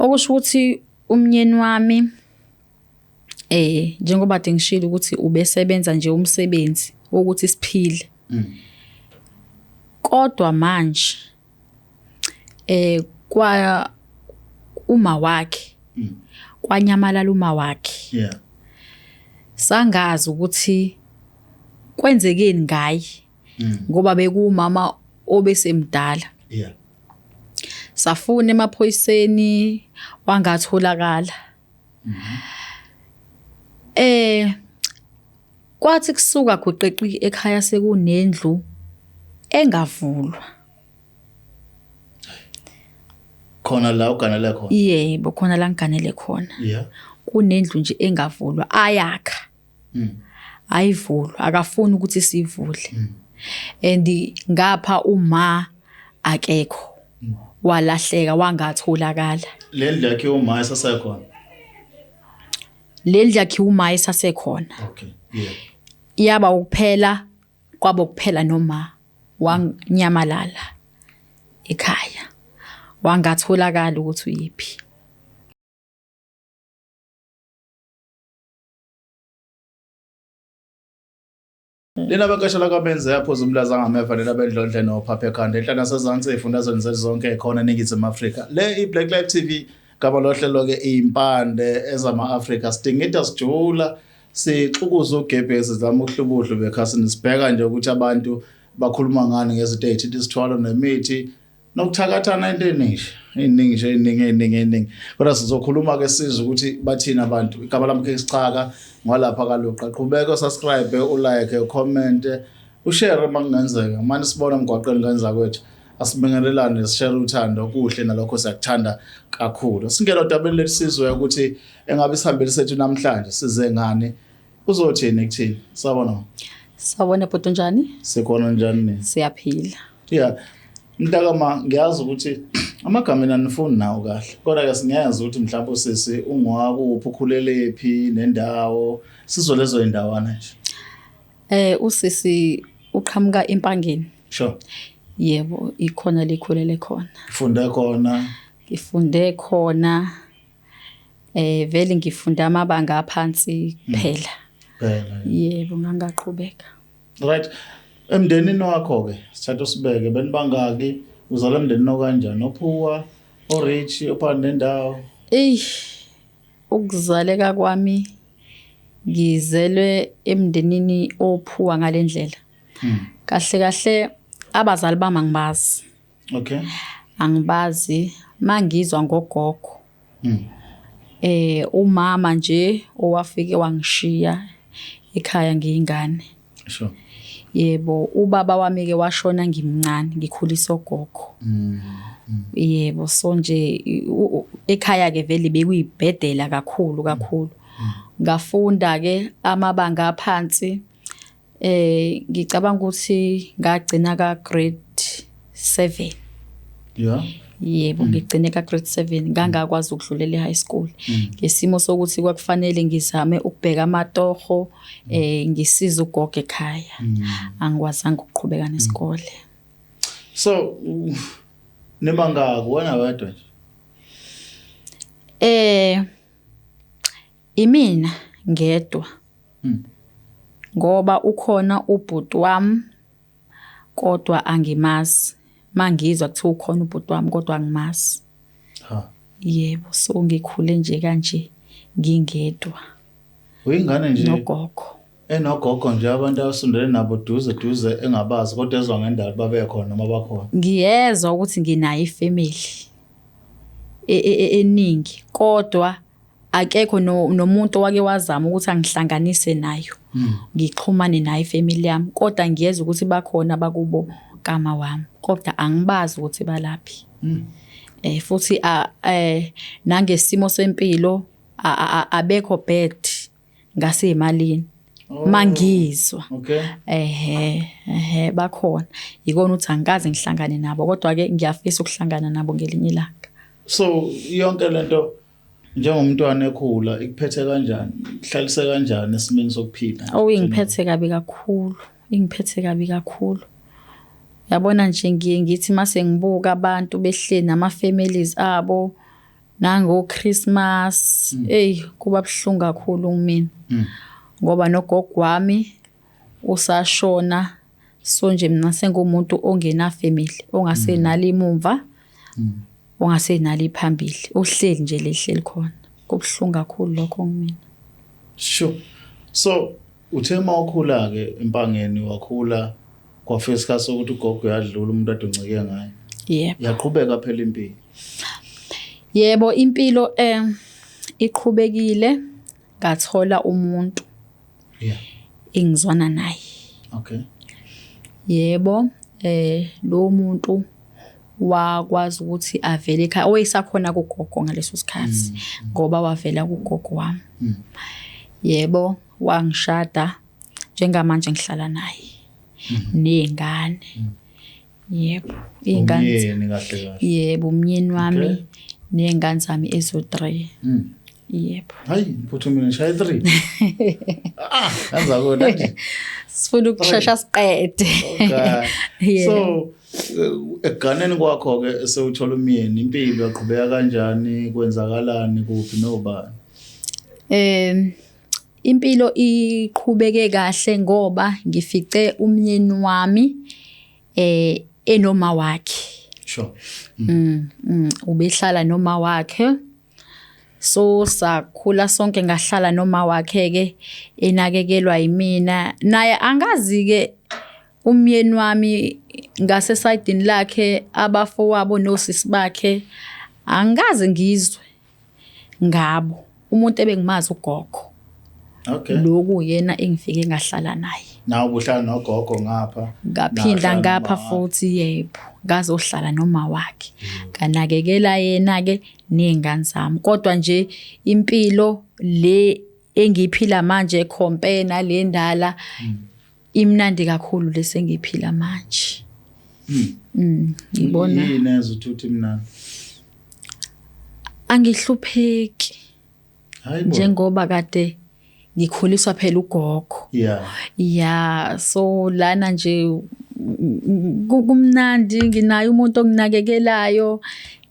Okusho ukuthi umnyeni wami njengoba kade ngishilo ukuthi ubesebenza nje umsebenzi wokuthi siphile. Kodwa manje kwa uma wakhe kwanyamalala uma wakhe. Yeah. Sangazi ukuthi kwenzekeni ngaye ngoba bekuwumama obesemdala. Yeah. Safuna emaphoyiseni wangatholakala. Kwathi kusuka guqeqi ekhaya sekunendlu engavulwa. Khona la uganele khona. Yebo, khona la ngiganele khona. Yeah. Kunendlu nje engavulwa ayakha. Ayivulwa, akafuni ukuthi sivule. And ngapha uma akekho. Walahleka wangatholakala. Le ndlu yakhe uma isasekhona. Le ndlu yakhe uma isasekhona. Okay. Yeah. Yaba ukuphela kwabo kuphela noma wanyamalala ekhaya. Wangatholakala ukuthi uyiphi. Lena bekesha lakamenze yaphuza umlaza ngameva lena bendlondle nophapha ekhanda enhla nasezansi ey'fundazweni zethu zonke khona eNingizimu Afrika. Le i-Black Life TV gama lohlelo-ke iy'mpande ezama-Afrika sidingida sijula sixukuza ugebhezi sizama ukuhlubuhlu bekhasini sibheka nje ukuthi abantu bakhuluma ngani ngezinto ey'thinta isithwalo nemithi nokuthakathana into eningi eningi nje eningi eningi eningi kodwa sizokhuluma ke sizwe ukuthi bathini abantu. Igama lami ke Sichaka ngwalapha kaLuqa. Qhubeka usubscribe, ulike, ucomment, ushare uma kungenzeka. Manje sibona emgwaqeni ngenza kwethu asibingelelane sishare uthando kuhle nalokho siyakuthanda kakhulu. Singena odabeni lethu sizwe ukuthi engabe isihambeli sethu namhlanje size ngani, uzothini kuthini. Sawubona. Sawubona bhuti, njani? Sikhona, njani ni? Siyaphila. Yeah. Mntakama, ngiyazi ukuthi amagama mina nifuni nawo kahle. Kodwa ke singiyazi ukuthi mhlawumbe usisi ungwakuphi, ukhulelephi nendawo. Sizwe lezo indawana nje. Usisi uqhamuka eMpangeni. Sure. Yebo, ikhona likhulele khona. Ufunde khona. Ngifunde khona. Vele ngifunda amabanga aphansi kuphela. Phela. Yebo, ngangaqhubeka. Right. Emndenini wakho ke sithatha usibeke benibangaki, uzalwa emndenini okanjani, ophuwa, orich, ophakathi nendawo? Ey, ukuzaleka kwami ngizelwe emndenini ophuwa ngalendlela. Kahle kahle abazali bami angibazi. Okay. Angibazi, mangizwa ngogogo. Umama nje owafike wangishiya ekhaya ngiyingane. Sure. Yebo, ubaba wami ke washona ngimncane, ngikhulisa ogogo. Yebo, so nje ekhaya ke vele bekuyibhedela kakhulu kakhulu. Ngafunda ke amabanga aphansi. Ngicabanga ukuthi ngagcina ka grade 7. Yeah. Yebo, ngigcine ka grade 7, ngangakwazi ukudlulela e high school. Ngesimo sokuthi kwakufanele ngizame ukubheka amatoho, ngisiza ugogo ekhaya. Angikwazanga ukuqhubeka nesikole. So nibangaki wena wedwa nje? Imina ngedwa. Ngoba ukhona ubhuti wami kodwa angimazi. Mangizwa kuthiwa ukhona ubhuti wami kodwa angimazi. Ha. Yebo, so ngikhule nje kanje ngingedwa. Uyingane nje nogogo. Enogogo nje abantu abasondele nabo duze duze engabazi kodwa ezwa ngendaba babe khona noma bakhona. Ngiyezwa ukuthi nginayo ifamily eningi kodwa akekho nomuntu owake wazama ukuthi angihlanganise nayo. Ngixhumane nayo ifamily yami kodwa ngiyezwa ukuthi bakhona bakubo kama wami kodwa angibazi ukuthi balaphi. Futhi nangesimo sempilo abekho bad ngasemalini. Mangizwa. Okay. Ehe, bakhona. Ikona ukuthi angikaze ngihlangane nabo kodwa ke ngiyafisa ukuhlangana nabo ngelinye ilanga. So yonke lento njengomntwana ekhula ikuphethe kanjani? Ihlalise kanjani esimeni sokuphila? Oh, ingiphethe kabi kakhulu. Ingiphethe kabi kakhulu. Yabona nje ngiye ngithi mase ngibuka abantu behleli nama families abo. Nango Christmas, hey, kuba buhlungu kakhulu kumina. Ngoba nogogo wami usashona, so nje mina sengumuntu ongena family, ongasenalo imumva, ongasenalo iphambili, uhleli nje lehleli khona. Kubuhlungu kakhulu lokho kumina. Sure. So uthe mawukhula ke empangeni, wakhula kwafika isikhathi sokuthi ugogo uyadlula, umuntu ade uncike ngaye. Yebo. Yaqhubeka phela impilo. Yebo, impilo iqhubekile, ngathola umuntu engizwana naye. Yebo, lo muntu wakwazi ukuthi avele ekhaya, owayesakhona kugogo ngaleso sikhathi, ngoba wavela kugogo wami. Yebo, wangishada, njengamanje ngihlala naye ney'ngane. Yebo, iy'ngane. Umyeni kahle kahle. Yebo, umyeni wami ney'ngane zami ezo-3. Yebo. Hayi, ngiphuthumile ngishaye 3. Ah, kanza kona nje. Sifuna ukushesha siqede. Okay. Yeah. So ekuganeni kwakho ke sewuthola umyeni, impilo yaqhubeka kanjani, kwenzakalani, kuphi nobani? Impilo iqhubeke kahle ngoba ngifice umyeni wami enoma wakhe. Ubehlala noma wakhe. So sakhula sonke, ngahlala noma wakhe ke, enakekelwa yimina. Naye angazi ke umyeni wami ngase side lakhe, abafowabo nosisi bakhe angikaze ngizwe ngabo. Umuntu ebengimazi ugogo. Lokhu yena engifike ngahlala naye. Nawe ubuhlala nogogo ngapha? Ngaphinda Nahlala ngapha noma wakhe. futhi, yebo, ngazohlala noma wakhe. Nganakekela yena ke nezingane zami. Kodwa nje impilo le engiyiphila manje compare nale ndala, imnandi kakhulu lesengiyiphila manje. Ngibona Yini enza ukuthi imnandi? Angihlupheki. Hayibo. Njengoba kade ngikhuliswa phela ugogo. Yeah, so lana nje kumnandi, nginayo umuntu onginakekelayo,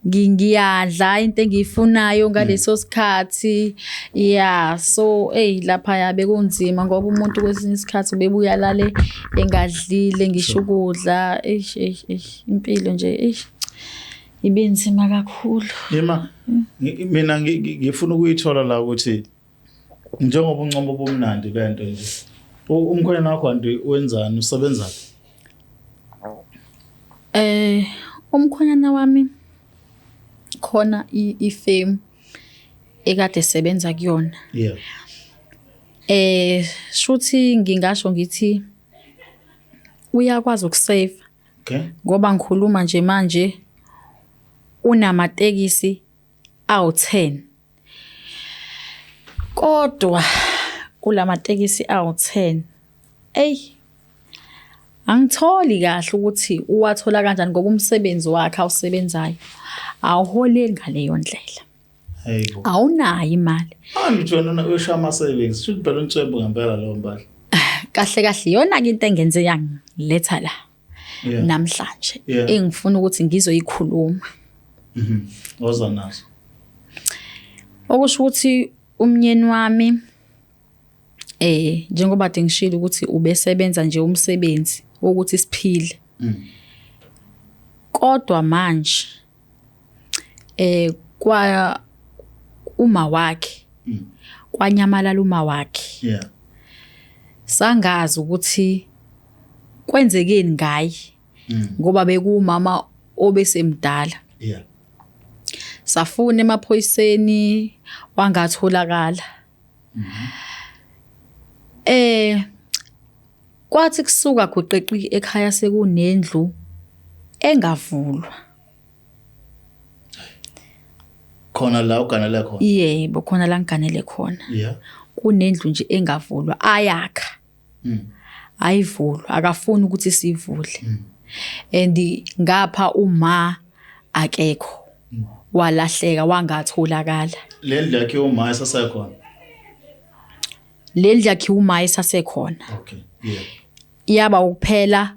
ngiyadla into engiyifunayo ngaleso sikhathi. Yeah, so hey, lapha yabe kunzima ngoba umuntu kwesinye isikhathi ubebuya lale engadlile ngisho ukudla. Eish, eish, eish, impilo nje, eish, ibinzima kakhulu. Yema, mina ngifuna ukuyithola la ukuthi njengoba uncoma ubumnandi bento nje, umkhwenyana wakho kanti wenzani, usebenza? Umkhwenyana wami khona i-firm ekade esebenza kuyona. Shuthi ngingasho ngithi uyakwazi ukusave. Ngoba ngikhuluma nje manje unamatekisi awu-10. Kodwa kulamatekisi awu-10, ey, angitholi kahle ukuthi uwathola kanjani, ngoba umsebenzi wakhe awusebenzayo awuholeli ngaleyo ndlela. Hayibo. Awunayo imali. Angithi wena uyosha ama savings, shuthi phela unswembu ngempela leyo mpahla. Kahle kahle iyona ke into engenze yangiletha la namhlanje, engifuna ukuthi ngizoyikhuluma. Woza nazo. Okusho ukuthi umnyeni wami, njengoba kade ngishilo ukuthi ubesebenza nje umsebenzi wokuthi siphile. Kodwa manje kwa uma wakhe kwanyamalala uma wakhe. Sangazi ukuthi kwenzekeni ngaye. Ngoba bekumama obesemdala. Safuna emaphoyiseni, wangatholakala. Kwathi kusuka guqeqi ekhaya sekunendlu engavulwa. Khona la uganele khona? Yebo, khona la ngiganele khona. Kunendlu nje engavulwa, ayakha. Ayivulwa, akafuni ukuthi sivule. And ngapha uma akekho. Walahleka, wangatholakala. Le ndlu yakhe uma isasekhona? Le ndlu yakhe uma isasekhona. Okay. Yeah. Yaba ukuphela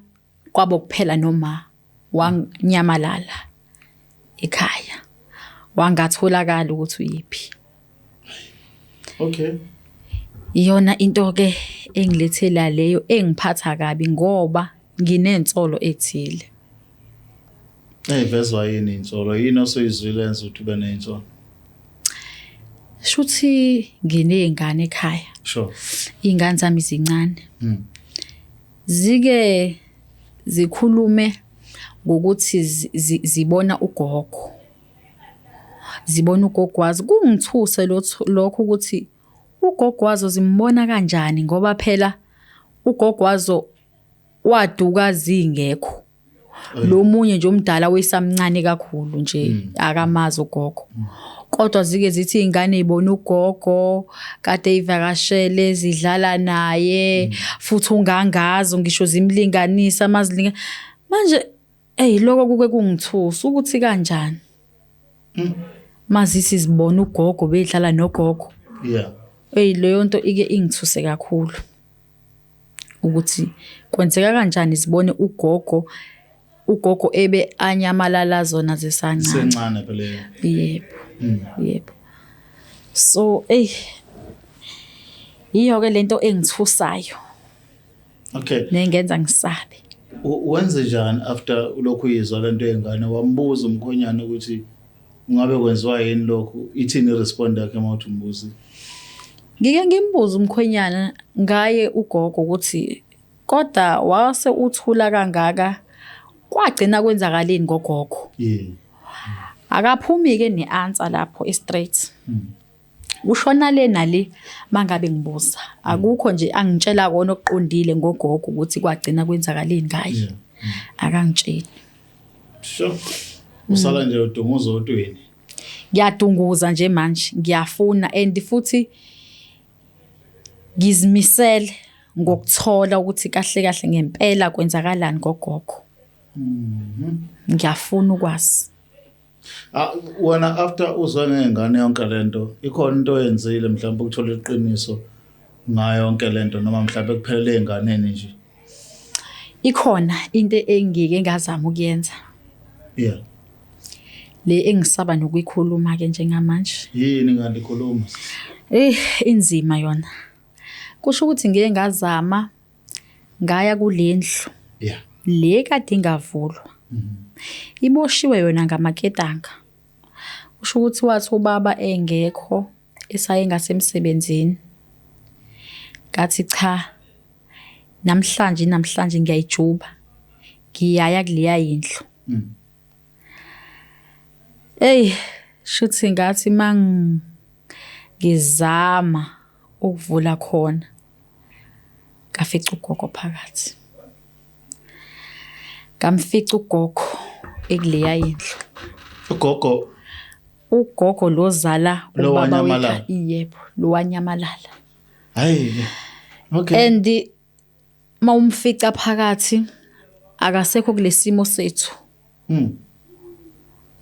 kwabo kuphela noma wanyamalala ekhaya. Wangatholakala ukuthi uyiphi. Okay. Iyona into ke engilethela leyo engiphatha kabi ngoba nginensolo ethile. Eyivezwa yini insolo? Yini osuyizwile enza ukuthi ube ney'nsolo? Shuthi nginey'ngane ekhaya. Sure. Iy'ngane zami zincane. Zike zikhulume ngokuthi zibona ugogo. Zibona ugogo wazo. Kungithuse lokho ukuthi ugogo wazo zimbona kanjani ngoba phela ugogo wazo waduka zingekho. Lo munye nje omdala wesamncane kakhulu nje akamazi ugogo. Kodwa zike zithi izingane ibona ugogo kade ivakashele zidlala naye futhi ungangazo ngisho zimlinganisa mazilinga manje. Ey, lokho kuke kungithusa ukuthi kanjani mazithi zibona ugogo bedlala nogogo. Ey, leyo nto ike ingithuse kakhulu ukuthi kwenzeka kanjani zibone ugogo, ugogo ebe anyamalala zona zisancane. Sencane phela. Yebo. Yebo. So ey, yiyo ke lento engithusayo. Okay. Nengenza ngisabe. Wenze njani after lokhu uyizwa lento yengane? Wambuza umkhonyana ukuthi ungabe kwenziwa yini lokhu? Ithini i-respond yakhe uma uthi umbuzi? Ngike ngimbuze umkhwenyana ngaye ugogo ukuthi kodwa wase uthula kangaka kwagcina kwenzakaleni ngogogo. Akaphumi ke ne-answer lapho e-straight. Ushona le nale mangabe ngibuza. Akukho nje angitshela kona okuqondile ngogogo ukuthi kwagcina kwenzakaleni ngaye. Akangitsheli. Sure. Usala nje udunguza otweni. Ngiyadunguza nje manje, ngiyafuna and futhi ngizimisele ngokuthola ukuthi kahle kahle ngempela kwenzakalani ngogogo. Ngiyafuna ukwazi. Wena after uzwe ngengane yonke lento, ikhona into oyenzile mhlawumbe ukuthola iqiniso ngayo yonke lento noma mhlawumbe kuphelele enganeni nje? Ikhona into engike ngazama ukuyenza. Yeah. Le engisaba nokuyikhuluma ke njengamanje. Yini kanti ikhuluma? Inzima yona. Kusho ukuthi ngike ngazama ngaya kulendlu. Yeah. Le kade ingavulwa. Iboshiwe yona ngamaketanga. Kusho ukuthi wathi ubaba engekho esaye ngasemsebenzini. Ngathi cha, namhlanje ngiyayijuba. Ngiyaya kuleya yindlu. Ey, shuthi ngathi mangizama ukuvula khona ngafica ugogo phakathi. Ngamfica ugogo ekuleya yindlu. Ugogo? Ugogo lozala Lo ubaba wanyamalala? wethu. Yebo, lo wanyamalala. Hayi. Okay. And mawumfica phakathi akasekho kulesimo sethu.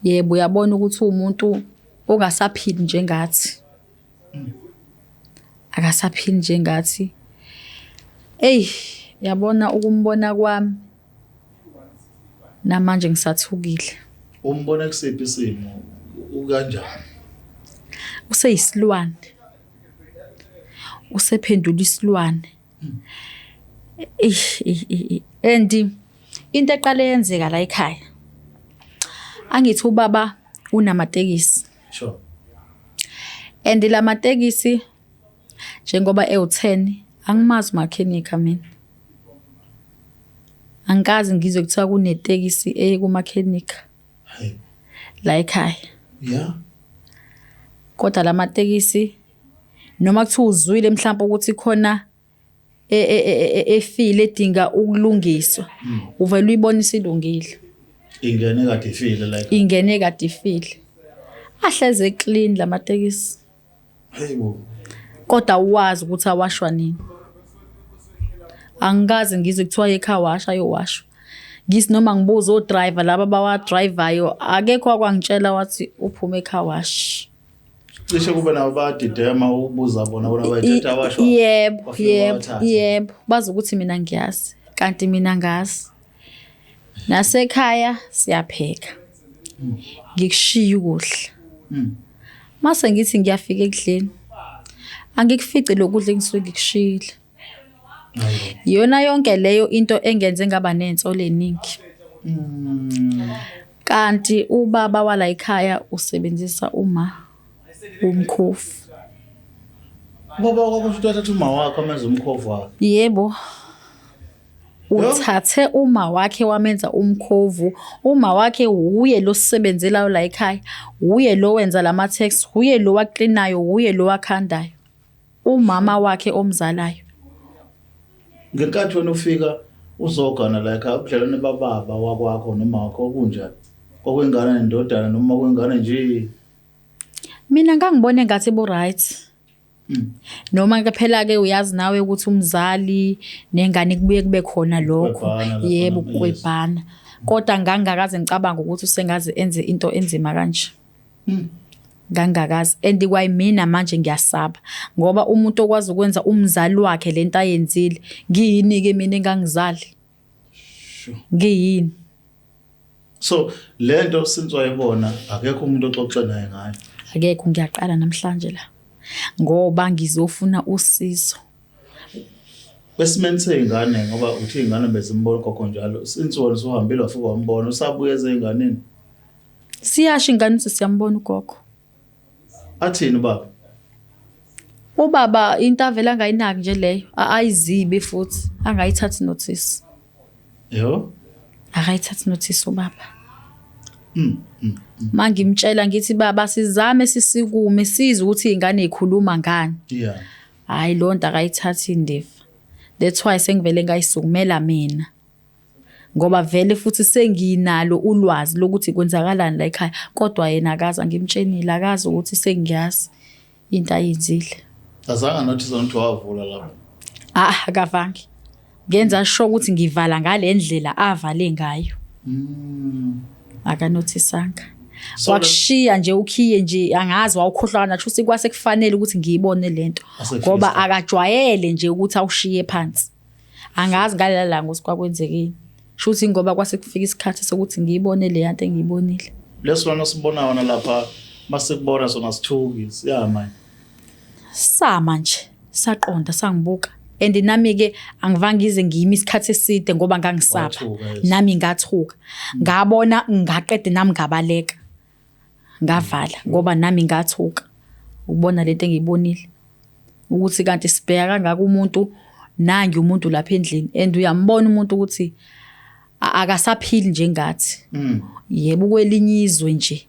Yebo, uyabona ukuthi umuntu ongasaphili njengathi. Akasaphili njengathi. Ey, yabona ukumbona kwami namanje ngisathukile. Umbona kusiphi isimo? Ukanjani? Useyisilwane. Usephendula isilwane. And into eqale yenzeka la ekhaya. Angithi ubaba unamatekisi. Sure. And lamatekisi njengoba ewu10 angimazi umakhenikha mina. Angikaze ngizwe kuthiwa kunetekisi eye kumakhenikha. Hey. La ekhaya. Yeah. Kodwa lamatekisi noma kuthiwa uzwile mhlawumbe ukuthi khona efile edinga ukulungiswa, uvela uyibona isilungile. Ingene kade ifile like. Ingene kade ifile. Ahleze clean lamatekisi. Hey bo. Kodwa uwazi ukuthi awashwa nini. Angikaze ngizwe kuthiwa ekhaya washa ayowashwa. Ngithi noma ngibuza o-driver laba abawadrivayo akekho akwangitshela wathi uphume ekhaya wash. Cishe kube nabo bayadidema ukubuza bona bona bayithatha awashwa. Yebo, Bafike yebo, bawathathe. yebo. Bazi ukuthi mina ngiyazi kanti mina ngazi. Nasekhaya siyapheka. Ngikushiya ukudla. Mase ngithi ngiyafika ekudleni, angikufici lokudla engisuke ngikushiyile. Iyona yonke leyo into engenze ngaba nensolo eningi. Kanti ubaba wala ekhaya usebenzisa uma umkhovu. Ubaba wakho kusho ukuthi wathatha uma wakho amenza umkhovu wakhe. Yebo. Uthathe uma wakhe wamenza umkhovu. Uma wakhe wuye lo sisebenzelayo la ekhaya, wuye lo wenza lama tax, wuye lo waklinayo, wuye lo wakhandayo. Umama wakhe omzalayo. Ngenkathi wena ufika uzogana la ekhaya, ubudlelwane bababa wakwakho noma wakho kunjani? Kwakwengane nendodana noma kwengane nje? Mina ngangibona engathi bu right. Noma ke phela ke uyazi nawe ukuthi umzali nengane kubuye kube khona lokho, yebo, ukukwebhana. Kodwa ngangingakaze ngicabanga ukuthi usengaze enze into enzima kanje. Ngangingakaze, and kwayimina manje ngiyasaba ngoba umuntu okwazi ukwenza umzali wakhe lento ayenzile, ngiyini ke mina engangizali? Ngiyini? So lento since wayibona akekho umuntu oxoxe naye ngayo. Akekho, ngiyaqala namhlanje la ngoba ngizofuna usizo. Kwesimeni sey'ngane, ngoba uthi iy'ngane bezimbona ugogo njalo, since wena usuhambile wafika wambona, usabuye ezey'nganeni? Siyasho ingane ukuthi siyambona ugogo. Athini ubaba? Ubaba into avele angayinaki nje leyo, ayizibe futhi angayithathi notice. Yho? Akayithathi notice ubaba. Mangimtshela ngithi baba sizame sisikume sizwe ukuthi izingane ikhuluma ngani. Hayi lo nto akayithathi indiva. That's why sengivele ngayisukumela mina. Ngoba vele futhi senginalo ulwazi lokuthi kwenzakalani la ekhaya, kodwa yena akazi, angimtshenile, akazi ukuthi sengiyazi into ayenzile. Azange notice ukuthi wavula lapho. Ah, akavangi. Ngenza sure ukuthi ngivala ngale ndlela avale ngayo. Akanothisanga. Wakushiya nje ukhiye nje, angazi wawukhohlwa nathi ukuthi kwase kufanele ukuthi ngiyibone lento ngoba akajwayele nje ukuthi awushiye phansi. Angazi ngalela langa ukuthi kwakwenzekeni. Shuthi ngoba kwase kufika isikhathi sokuthi ngiyibone le yanto engiyibonile. Lesilwane osibona wona lapha masikubona sona sithuki siyama. Sama nje saqonda sangibuka. And nami ke angivange ngize ngiyimi isikhathi eside ngoba ngangisaba. Nami ngathuka. Ngabona ngaqede nami ngabaleka. Ngavala ngoba nami ngathuka ukubona lento engiyibonile. Ukuthi kanti sibheka kangaka umuntu, nangi umuntu lapha endlini, and uyambona umuntu ukuthi akasaphili njengathi. Yebo, kwelinye izwe nje.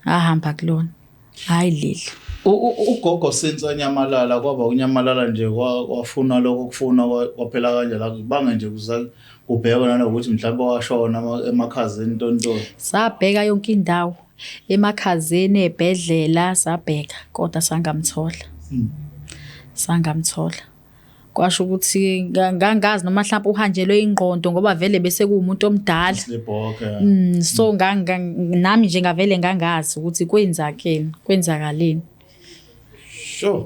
Ahamba kulona. Hayi leli. Ugogo since anyamalala kwaba unyamalala nje wafuna lokho kufuna kwaphela kanje la kubange nje kuza kubhekwa nanokuthi mhlawumbe washona emakhazeni ntontoni. Sabheka yonke indawo emakhazeni ebhedlela sabheka kodwa sangamthola. Sangamthola. Kwasho ukuthi ngangazi noma mhlawumbe uhanjelwe ingqondo ngoba vele bese kuwumuntu omdala. So nami nje ngavele ngangazi ukuthi kwenzakeni, kwenzakaleni. Sure.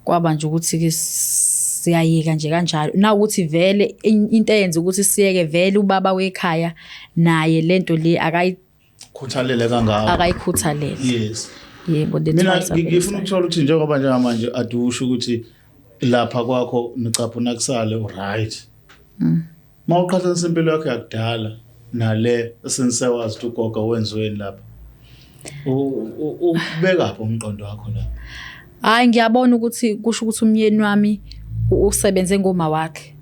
Kwaba nje ukuthi ke siyayeka nje kanjalo. Na ukuthi vele into eyenza ukuthi siyeke vele ubaba wekhaya naye lento le akayikhuthalele kangaka. Akayikhuthalele. Yes. Yebo, that's mina ngifuna ukuthola ukuthi njengoba njengamanje adusho ukuthi lapha kwakho nicaphuna kusale right. Mawuqhathanisa impilo yakho yakudala nale esensewazi ukuthi ugogo wenziweni lapha. Ubeka phi umqondo wakho la? Hayi ngiyabona ukuthi kusho ukuthi umyeni wami usebenze ngoma wakhe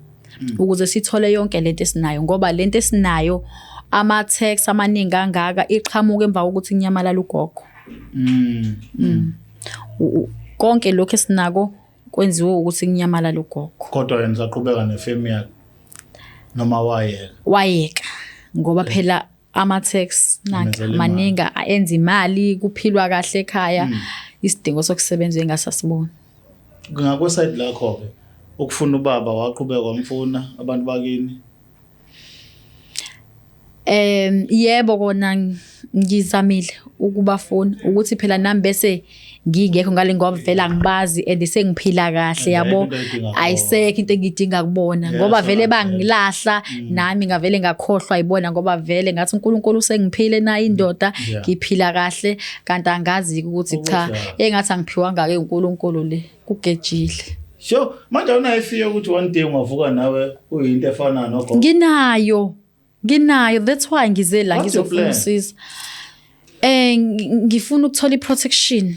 ukuze sithole yonke lento esinayo, ngoba lento esinayo ama tax amaningi kangaka iqhamuka emva kokuthi inyamalala ugogo. Konke lokho esinako kwenziwe ukuthi inyamalala ugogo. Kodwa yena usaqhubeka nefemi yakhe noma wayeka? Wayeka ngoba phela ama tax nanka maningi enza imali, kuphilwa kahle ekhaya, isidingo sokusebenza engasasiboni. Ngakwe side lakho ke ukufuna ubaba waqhubeka wamfuna abantu bakini? Yebo kona ngizamile ukubafuna ukuthi phela nami bese ngingekho ngale ngoba vele angibazi and sengiphila kahle yabo, Ayikho into oyidinga kubona. Ayisekho into engidinga kubona ngoba vele bangilahla, nami ngavele ngakhohlwa yibona ngoba vele ngathi uNkulunkulu usengiphile na indoda, ngiphila kahle, kanti angazi ukuthi cha, engathi angiphiwanga ke uNkulunkulu le kugejile. Sure, manje awunayo ifear ukuthi one day ungavuka nawe uyinto efana nogogo? Nginayo. Nginayo, that's why ngize la. What's your ngizofuna plan? usizo. Ngifuna ukuthola iprotection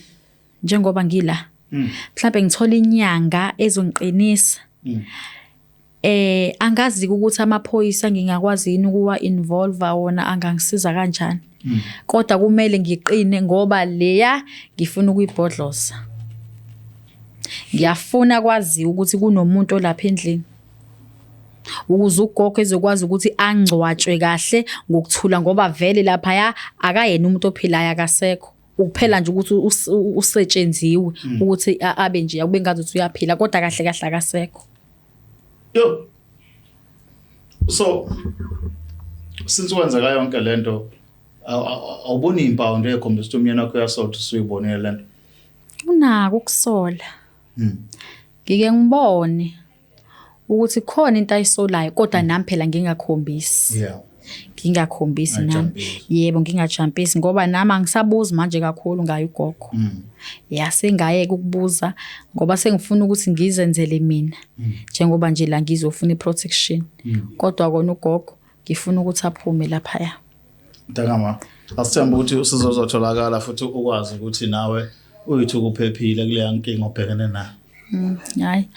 njengoba ngila. Mhlawumbe ngithola inyanga ezongiqinisa. Angazi ukuthi amaphoyisa ngingakwazi yini ukuwa involve wona, angangisiza kanjani. Kodwa kumele ngiqine ngoba leya ngifuna ukuyibhodloza. Ngiyafuna kwaziwa ukuthi kunomuntu olapha endlini, ukuze ugogo ezokwazi ukuthi angcwatshwe kahle ngokuthula, ngoba vele laphaya akayena umuntu ophilayo, akasekho. Ukuphela nje ukuthi usetshenziwe ukuthi abe nje akube ngathi ukuthi uyaphila, kodwa kahle kahle akasekho. Yo. So since wenzeka yonke lento, awuboni impawu nje ekhombisa ukuthi umyeni wakho uyasola ukuthi usuyibonile lento? Unako ukusola. Ngike ngibone ukuthi khona into ayisolayo, kodwa nami phela ngingakhombisi. Ngingakhombisi nami. Ungajampisi. Yebo, ngingajampisi ngoba nami angisabuzi manje kakhulu ngayo ugogo. Ya, sengayeka ukubuza ngoba sengifuna ukuthi ngizenzele mina. Njengoba nje la ngizofuna iprotection. Kodwa kona ugogo ngifuna ukuthi aphume laphaya. Mntakama, asithembe ukuthi usizo luzotholakala futhi ukwazi ukuthi nawe uyithu uphephile kuleya nkinga obhekene nayo. Hayi.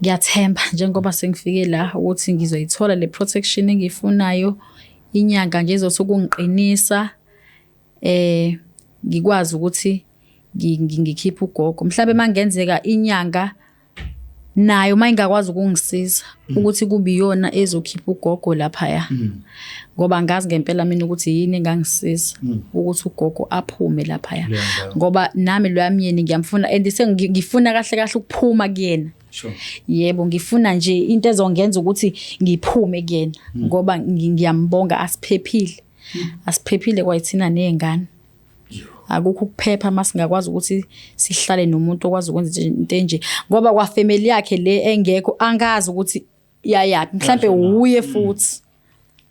Ngiyathemba njengoba sengifike la ukuthi ngizoyithola le protection engiyifunayo, inyanga nje ezothi ukungiqinisa, ngikwazi ukuthi ngikhiphe ugogo. Mhlawumbe mangenzeka inyanga nayo mayingakwazi ukungisiza ukuthi kube iyona ezokhipha ugogo laphaya, ngoba angazi ngempela mina ukuthi yini engangisiza ukuthi ugogo aphume laphaya, Kuleyo ndawo. ngoba nami loya myeni ngiyamfuna and sengifuna kahle kahle ukuphuma kuyena. Yebo, ngifuna nje into ezongenza ukuthi ngiphume kuyena, ngoba ngiyambonga, asiphephile, asiphephile kwayithina nezingane. Akukho ukuphepha masingakwazi ukuthi sihlale nomuntu okwazi ukwenza into enje, ngoba kwa family yakhe le engekho angazi ukuthi yayaphi, mhlambe uye futhi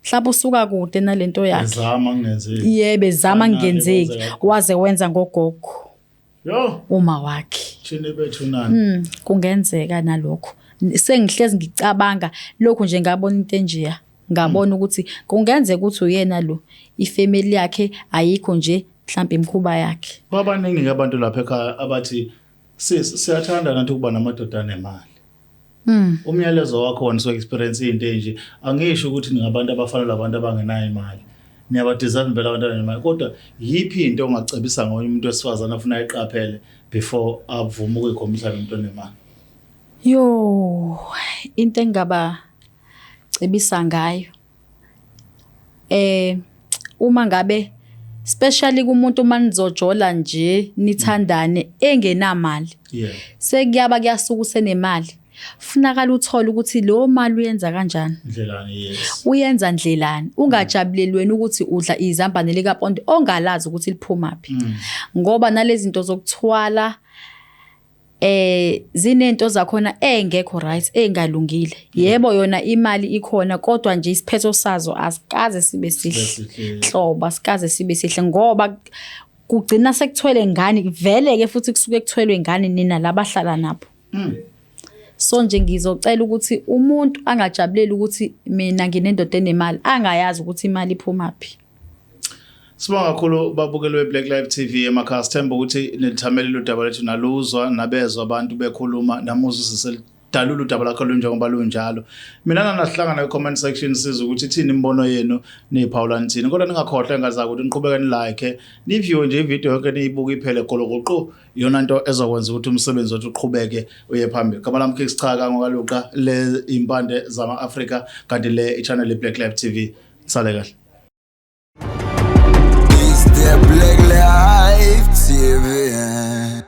mhlawumbe usuka kude nalento yakhe. Ezama kungenzeki. Yebo, ezama Finally, kungenzeki. waze wagogo. Waze wenza ngogogo, Yo, uma wakhe. Thini bethu nani. Kungenzeka nalokho. Sengihlezi ngicabanga lokhu nje, ngabona into enjeya, ngabona ukuthi kungenzeka ukuthi uyena lo, ifamily yakhe ayikho nje, mhlawumbe imikhuba yakhe. Babaningi ke abantu lapha ekhaya abathi sis, siyathanda nathi ukuba namadoda anemali. Umyalezo wakho wona so experience into enje, angisho ukuthi ningabantu abafana labantu abangenayo imali. Niyabadeserve impela abantu abanemali, kodwa yiphi into ongacebisa ngomunye umuntu wesifazane afuna ayiqaphele before avume ukuyikhombisa nomuntu onemali? Yo, into engaba cebisa ngayo, uma ngabe especially kumuntu manizojola nje nithandane engenamali, sekuyaba kuyasuka usenemali, funakala uthole ukuthi leyo mali uyenza kanjani. Ndlelani, yes. Uyenza ndlelani, ungajabuleli wena ukuthi udla izambane likaponde ongalazi ukuthi liphumaphi, ngoba nalezi zinto zokuthwala zinento zakhona engekho right, engalungile. Yebo, yona imali ikhona, kodwa nje isiphetho sazo asikaze sibe sihle. Sihle. Hlobo asikaze sibe sihle, ngoba kugcina sekuthwele ngani vele ke, futhi kusuke kuthwelwe ngani nina labahlala nabo. So nje ngizocela ukuthi umuntu angajabuleli ukuthi mina nginendoda enemali, angayazi ukuthi imali iphumaphi. Sibonga kakhulu babukeli be-Black Life TV emakhaya. Sithemba ukuthi nilithamelile udaba lethu, naluzwa, nabezwa abantu bekhuluma, namuzwa siselidalula udaba lakho lunjengoba lunjalo. Mina nanahlangana kwi-comment section, sizwe ukuthi ithini imibono yenu, niyiphawula nithini. Kodwa ningakhohlwa engazayo ukuthi niqhubeke ni-like, ni-view nje ividiyo yonke, niyibuke iphele golokoqo, iyona nto ezokwenza ukuthi umsebenzi wethu uqhubeke uye phambili. Gama lami Kicks Chaka ngokaLuqa, le impande zama-Afrika, kanti le i-channel i-Black Life TV. Sale kahle. It's the Black Life TV.